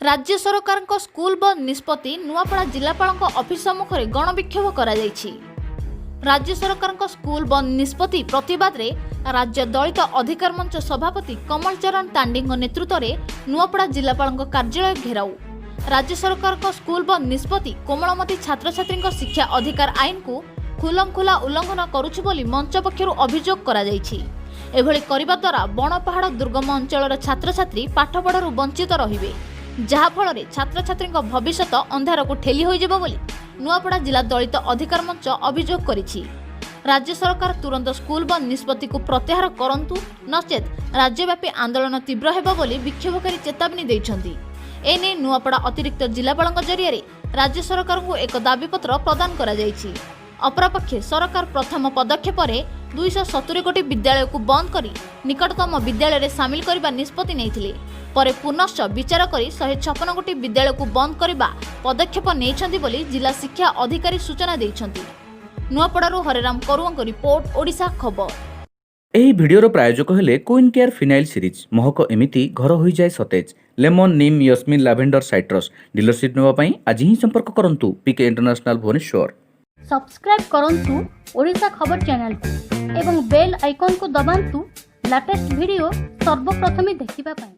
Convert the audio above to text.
ରାଜ୍ୟ ସରକାରଙ୍କ ସ୍କୁଲ ବନ୍ଦ ନିଷ୍ପତ୍ତି ନୂଆପଡ଼ା ଜିଲ୍ଲାପାଳଙ୍କ ଅଫିସ ସମ୍ମୁଖରେ ଗଣବିକ୍ଷୋଭ କରାଯାଇଛି। ରାଜ୍ୟ ସରକାରଙ୍କ ସ୍କୁଲ ବନ୍ଦ ନିଷ୍ପତ୍ତି ପ୍ରତିବାଦରେ ରାଜ୍ୟ ଦଳିତ ଅଧିକାର ମଞ୍ଚ ସଭାପତି କମଳ ଚରଣ ତାଣ୍ଡିଙ୍କ ନେତୃତ୍ୱରେ ନୂଆପଡ଼ା ଜିଲ୍ଲାପାଳଙ୍କ କାର୍ଯ୍ୟାଳୟ ଘେରାଉ। ରାଜ୍ୟ ସରକାରଙ୍କ ସ୍କୁଲ ବନ୍ଦ ନିଷ୍ପତ୍ତି କୋମଳମତି ଛାତ୍ରଛାତ୍ରୀଙ୍କ ଶିକ୍ଷା ଅଧିକାର ଆଇନକୁ ଖୁଲମଖୁଲା ଉଲ୍ଲଂଘନ କରୁଛି ବୋଲି ମଞ୍ଚ ପକ୍ଷରୁ ଅଭିଯୋଗ କରାଯାଇଛି। ଏଭଳି କରିବା ଦ୍ୱାରା ବଣ ପାହାଡ଼ ଦୁର୍ଗମ ଅଞ୍ଚଳର ଛାତ୍ରଛାତ୍ରୀ ପାଠପଢ଼ାରୁ ବଞ୍ଚିତ ରହିବେ, ଯାହାଫଳରେ ଛାତ୍ରଛାତ୍ରୀଙ୍କ ଭବିଷ୍ୟତ ଅନ୍ଧାରକୁ ଠେଲି ହୋଇଯିବ ବୋଲି ନୂଆପଡ଼ା ଜିଲ୍ଲା ଦଳିତ ଅଧିକାର ମଞ୍ଚ ଅଭିଯୋଗ କରିଛି। ରାଜ୍ୟ ସରକାର ତୁରନ୍ତ ସ୍କୁଲ ବନ୍ଦ ନିଷ୍ପତ୍ତିକୁ ପ୍ରତ୍ୟାହାର କରନ୍ତୁ, ନଚେତ୍ ରାଜ୍ୟବ୍ୟାପୀ ଆନ୍ଦୋଳନ ତୀବ୍ର ହେବ ବୋଲି ବିକ୍ଷୋଭକାରୀ ଚେତାବନୀ ଦେଇଛନ୍ତି। ଏନେଇ ନୂଆପଡ଼ା ଅତିରିକ୍ତ ଜିଲ୍ଲାପାଳଙ୍କ ଜରିଆରେ ରାଜ୍ୟ ସରକାରଙ୍କୁ ଏକ ଦାବିପତ୍ର ପ୍ରଦାନ କରାଯାଇଛି। ଅପରପକ୍ଷେ ସରକାର ପ୍ରଥମ ପଦକ୍ଷେପରେ 270 ଗୋଟି ବିଦ୍ୟାଳୟକୁ ବନ୍ଦ କରି ନିକଟତମ ବିଦ୍ୟାଳୟରେ ସାମିଲ କରିବା ନିଷ୍ପତ୍ତି ନେଇଥିଲେ। ପରେ ପୁନଶ୍ଚ ବିଚାର କରି 156 ଗୋଟି ବିଦ୍ୟାଳୟକୁ ବନ୍ଦ କରିବା ପଦକ୍ଷେପ ନେଇଛନ୍ତି ବୋଲି ଜିଲ୍ଲା ଶିକ୍ଷା ଅଧିକାରୀ ସୂଚନା ଦେଇଛନ୍ତି। ନୂଆପଡ଼ାରୁ ହରେରାମ କରୁଆଙ୍କ ରିପୋର୍ଟ, ଓଡ଼ିଶା ଖବର। ଏହି ଭିଡ଼ିଓର ପ୍ରାୟୋଜକ ହେଲେ କୁଇନ୍ କେୟାର ଫିନାଇଲ୍ ସିରିଜ୍। ମହକ ଏମିତି, ଘର ହୋଇଯାଏ ସତେଜ। Lemon, neem, jasmine, lavender, citrus. Dealership ନେବା ପାଇଁ ଆଜି ହିଁ ସମ୍ପର୍କ କରନ୍ତୁ ପିକେ ଇଣ୍ଟରନ୍ୟାସନାଲ, ଭୁବନେଶ୍ୱର। ସବସ୍କ୍ରାଇବ୍ କରନ୍ତୁ ଓଡ଼ିଶା ଖବର ଚ୍ୟାନେଲକୁ ଏବଂ ବେଲ୍ ଆଇକନ୍କୁ ଦବାନ୍ତୁ ଲାଟେଷ୍ଟ ଭିଡ଼ିଓ ସର୍ବପ୍ରଥମେ ଦେଖିବା ପାଇଁ।